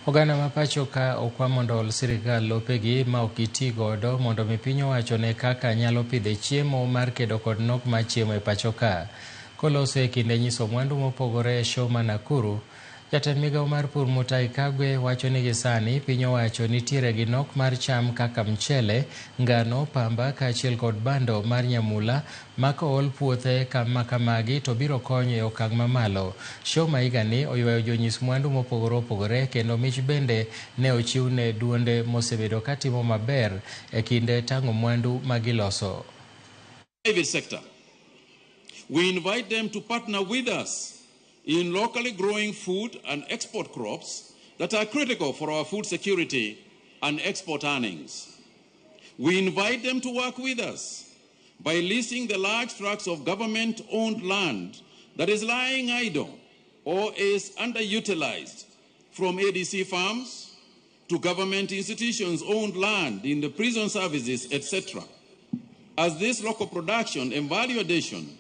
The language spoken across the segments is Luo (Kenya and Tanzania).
Oganda ma pacho ka okwa mondo ol sirikal lopegi ma ok giti godo mondo mi piny owacho ne kaka nyalo pidhe chiemo mar kedo kod nok mar chiemo e pacho ka. Koloso e kinde nyiso mwandu mopogore e show ma Nakuru, jatend migawo mar pur Mutahi Kagwe wacho ni gisani piny owacho nitiere gi nok mar cham kaka mchele, ngano, pamba kaachiel kod bando mar nyamula ma kool puothe kama kamagi to biro konyo e okang' mamalo. Show ma higani oywayo jonyis mwandu mopogore opogore kendo mich bende ne ochiw ne duonde mosebedo katimo maber e kinde tang'o mwandu ma giloso. Private sector. We invite them to partner with us in locally growing food and export crops that are critical for our food security and export earnings. We invite them to work with us by leasing the large tracts of government-owned land that is lying idle or is underutilized, from ADC farms to government institutions owned land in the prison services, etc. As this local production and value addition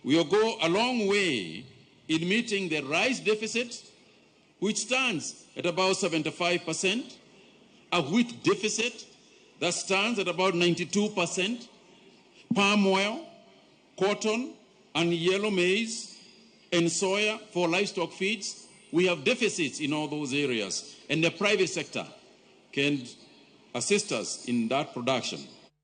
will go a long way in meeting the rice deficit, which stands at about 75%, a wheat deficit that stands at about 92%, palm oil, cotton, and yellow maize, and soya for livestock feeds. We have deficits in all those areas, and the private sector can assist us in that production.